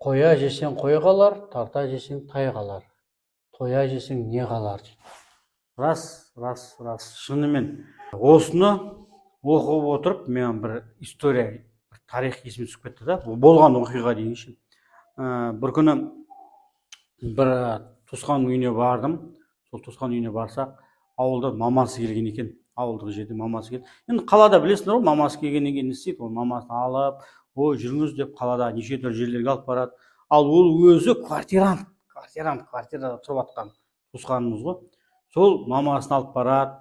Қоя жесең, қой қалар, тарта жесең, тай қалар, тоя жесең, не қалар дейді. Рас, рас, рас. Шынымен, осыны оқып отырып, мен бір история, бір тарих есіме түсіп кетті да, бұл болған оқиға дейінші. Бір күні бір туысқанның үйіне бардым. Сол туысқанның үйіне барсақ, ауылда мамасы келген екен. Ауылдық жерде мамасы келді. Енді қалада білесіңдер ғой, мамасы келгеннен кейін не істейді? Ол мамасын алып, ой, жүріңіз деп, қалада неше түрлі жерлерге алып барады. Ал ол өзі квартирант, квартирант, квартирада тұрып жатқан туысқанымыз ғой. Сол мамасын алып барады.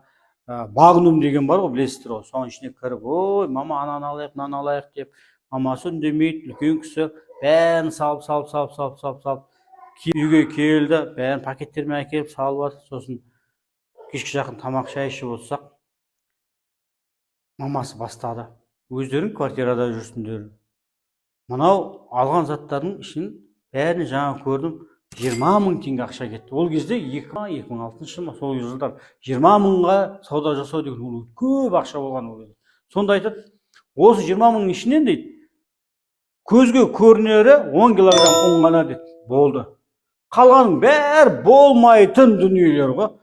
Магнум деген бар ғой, білесіздер ғой. Соның ішіне кіріп, ой, мама, ананы алайық, мынаны алайық деп, мамасы үндемейді, үлкен кісі. Бәрін салып, салып, салып, салып, салып, салып, үйге келді. Бәрін пакеттермен әкеліп салып жатыр. Сосын кешке жақын тамақ, шай ішіп отырсақ, мамасы бастады: өздерің квартирада жүрсіңдер, мынау алған заттардың ішін бәрін жаңа көрдім, 20 000 теңге ақша кетті. Ол кезде 2006 жыл ма, сол жылдар 20 000-ға сауда жасау деген ол көп ақша болған ол кезде. Сонда айтады: осы 20 000-ның ішінен, дейді, көзге көрінері 10 килограмм ұн ғана, дейді, болды. Қалғанның бәрі болмайтын дүниелер ғой.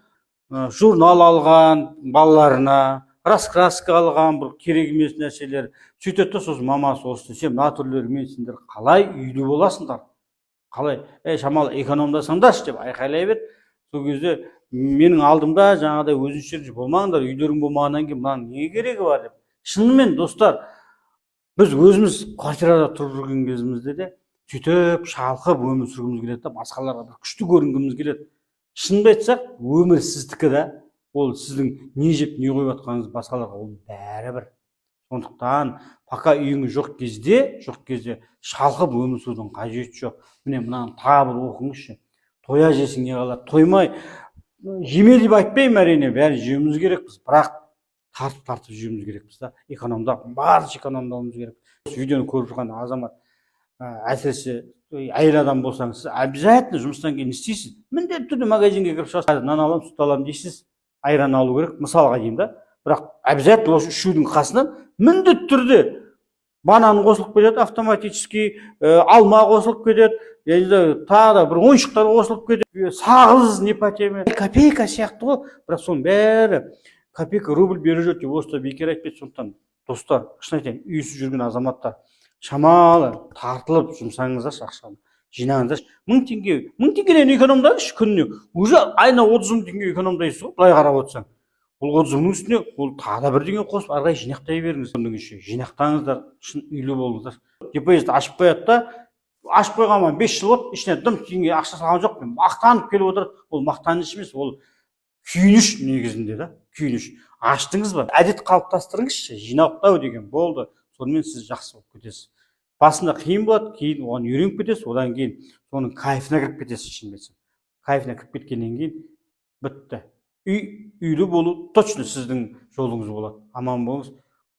Журнал алған балаларына, раскраска алған, бір керек емес нәрселер. Сөйтеді да, сосын мамасы осы: сен мына түрлерімен сендер қалай үйлі боласыңдар, қалай, ей, шамалы экономдасаңдаршы, деп айқайлай берді. Сол кезде менің алдымда жаңағыдай өзінше болмаңдар, үйлерің болмағаннан кейін мынаның не керегі бар деп. Шынымен, достар, біз өзіміз квартирада тұрып жүрген кезімізде де сөйтіп шалқып өмір сүргіміз келеді да, басқаларға бір күшті көрінгіміз келеді. Шынымды айтсақ, өмір сіздікі да, ол сіздің не жеп, не қойып жатқаныңыз басқаларға ол бәрібір. Сондықтан пока үйіңіз жоқ кезде шалқып өмір сүрудің қажеті жоқ. Міне, мынаны тағы бір оқыңызшы: тоя жесең, не қалады? Тоймай жеме деп айтпаймын, әрине, бәрін жеуіміз керекпіз, бірақ тартып тартып жеуіміз керекпіз да, экономдап, барынша экономдауымыз керек. Осы видеоны көріп жүрген азамат, әсіресе әйел адам болсаңыз, сіз обязательно жұмыстан кейін не істейсіз? Міндетті түрде магазинге кіріп шығасыз. Нан аламын, сүт аламын дейсіз, айран алу керек мысалға деймін да. Бірақ обязательно осы үшеудің қасынан міндетті түрде банан қосылып кетеді автоматически, алма қосылып кетеді, я не знаю, тағы да бір ойыншықтар қосылып кетеді, сағыз не по теме, копейка сияқты ғой. Бірақ соның бәрі копейка рубль бережет деп осылай бекер айтпайды. Сондықтан, достар, шын айтайын, үйсіз жүрген азаматтар, шамалы тартылып жұмсаңыздаршы, ақшаны жинаңыздаршы. 1000 теңге, 1000 теңгеден экономдаңызшы күніне, уже айына 30 000 теңге экономдайсыз ғой. Былай қарап отырсаң, ол 30 000-ның үстіне ол тағы да бірдеңе қосып, ары қарай жинақтай беріңіз. Соның жинақтаңыздар, шын үйлі болыңыздар. Депозит ашып қояды да, ашып қойғаныма 5 жыл болды, ішіне дым теңге ақша салған жоқпын, мақтанып келіп отырады. Ол мақтаныш емес, ол күйініш негізінде да, күйініш. Аштыңыз ба, әдет қалыптастырыңызшы, жинақтау деген болды. Сонымен сіз жақсы болып кетесіз. Басында қиын болады, кейін оған үйреніп кетесіз, одан кейін соның кайфына кіріп кетесіз. Шынымды айтсам, кайфына кіріп кеткеннен кейін бітті, үй, үйлі болу точно сіздің жолыңыз болады. Аман болыңыз.